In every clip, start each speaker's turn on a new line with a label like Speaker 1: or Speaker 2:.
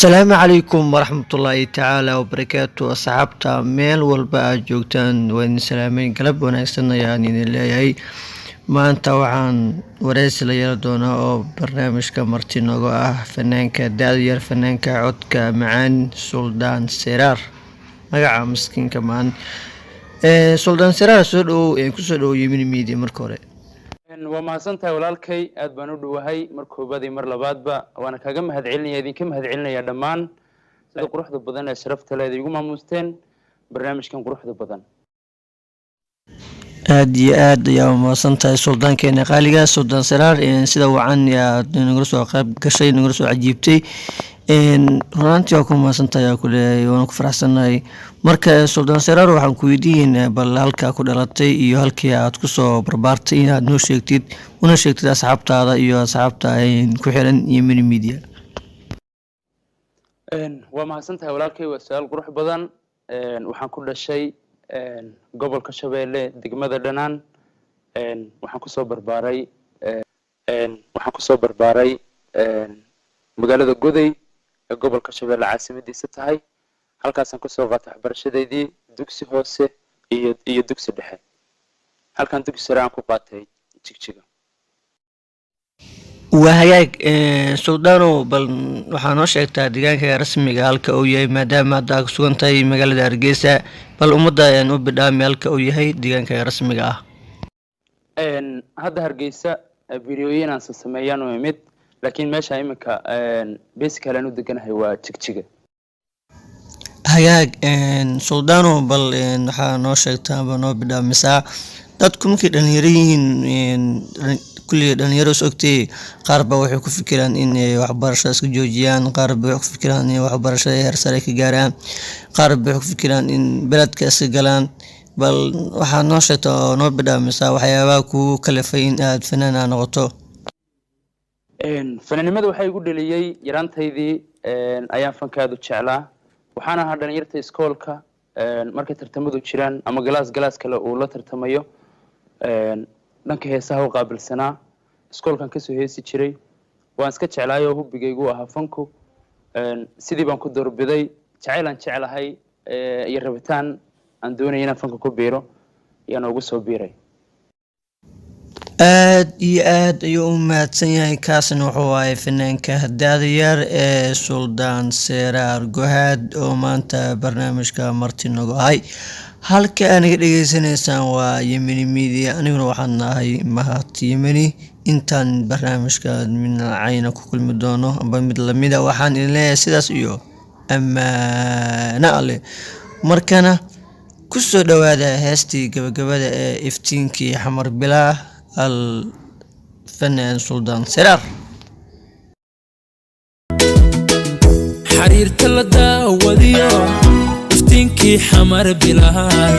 Speaker 1: Asalaamu calaykum waraxmatullaahi tacaala wabarakaatu. Asxaabta meel walba aad joogtaan, waa idin salaamay. Galab wanaagsan ayaan idin leeyahay. Maanta waxaan wareysi la yeeli doonaa oo barnaamijka marti nooga ah fanaanka da-da yar, fanaanka codka macaan, Suldaan Seraar. Magaca miskiinka maan Suldaan Seraar, soo dhowow, kusoo dhowow Yemini Media marka hore.
Speaker 2: Waa mahadsan tahay, walaalkay. Aad baan u dhowahay mar koobaad iyo mar labaadba, waana kaaga mahadcelinaya, idinka mahadcelinaya dhammaan sida quruxda badan ee sharafta leh igu maamuusteen barnaamijkan quruxda badan.
Speaker 1: Aada iyo aad ayaa umahadsan tahay, suldaankeena qaaliga, Suldaan Seraar, sida wacan aad nagala soo qayb gashay, nagala soo cajiibtay. Runaantii waa ku mahadsan tahay, aa ku leeyahay, waana ku faraxsannahay. Marka, Suldaan Seraar, waxaan ku weydiineynaa bal halkaa ku dhalatay iyo halkii aad kusoo barbaartay inaad noo sheegtid, una sheegtid asxaabtaada iyo asxaabta ku xiran Yemini Media.
Speaker 2: Waa mahadsan tahay, walaalkay. Waa su-aal qurux badan. Waxaan ku dhashay gobolka Shabeelle, degmada Dhanaan. Waxaan kusoo barbaaray magaalada Goday ee gobolka Shabeelle caasimadiisa tahay. Halkaasaan kusoo qaatay waxbarashadeydii dugsi hoose iyo dugsi dhexe. Halkaan dugsi sare aan ku qaatay Jigjiga.
Speaker 1: Waa hagaag, Suldaano. Bal waxaa noo sheegtaa deegaanka rasmiga halka uu yahay, maadaama hadda aad ku sugan tahay magaalada Hargeysa. Bal ummadda ayaan u bidhaami halka uu yahay deegaanka rasmiga ah.
Speaker 2: Hadda Hargeysa videoyin aan sameeyaan u imid, laakiin meesha iminka basically aan u deganahay waa Jigjiga.
Speaker 1: Hagaag, Suldaano. Bal waxaa noo sheegtaa aba noo bidhaamisaa, dadku markay dhalinyaro yihiin, kulli dhalinyaro is ogtay, qaar ba waxay ku fikiraan in ay waxbarashada iska joojiyaan, qaar ba waxay ku fikiraan in waxbarashada heer sare ka gaaraan, qaar ba waxay ku fikiraan in beledka iska galaan. Bal waxaad noo sheegtaa oo noo bidhaamisaa waxyaabaha kugu kalifay in aad fanaan aa noqoto.
Speaker 2: Fanaannimada waxaa igu dheliyey yaraantaydii ayaan fankaadu jeclaa. Waxaan ahaa dhalinyarta iskoolka markay tartamadu jiraan ama galaas kale uu la tartamayo dhanka heesaha u qaabilsanaa. Iskoolkan kasoo heesi jiray. Waan iska jeclaayoo hubbigaygu ahaa fanku. Sidii baan ku doorbiday jacayl aan jeclahay iyo rabitaan aan doonaya inaan fanka ku biiro ayaan ugu soo biiray.
Speaker 1: Aad iyo aad ayuu u mahadsan yahay. Kaasna wuxuu ahay fanaanka da-da yar ee Suldaan Seraar Gohaad oo maanta barnaamijka marti nagu ahay. Halka aa naga dhegeysanaysaan waa Yemeni Media, aniguna waxaan nahay Mahad Yemeni. Intaan barnaamijka mid cayna ku kulmi doono amba mid lamida, waxaan idin leeyahay sidaas iyo ammaano alle. Markana kusoo dhawaada heestii gabagabada ee Iftiinkii Xamar Bilaah, al fanaan Suldaan Seraar.
Speaker 3: Xariirta la daawadiyo iftiinkii Xamar Bilaay,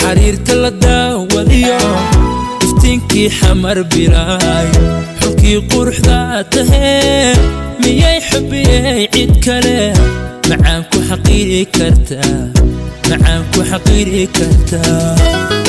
Speaker 3: xariirta la daawadiyo iftiinkii Xamar Bilaay, xulkii quruxda tahee, miyay xubiyey cid kale macaan ku xaqiiri kartaa? Macaan ku xaqiiri kartaa?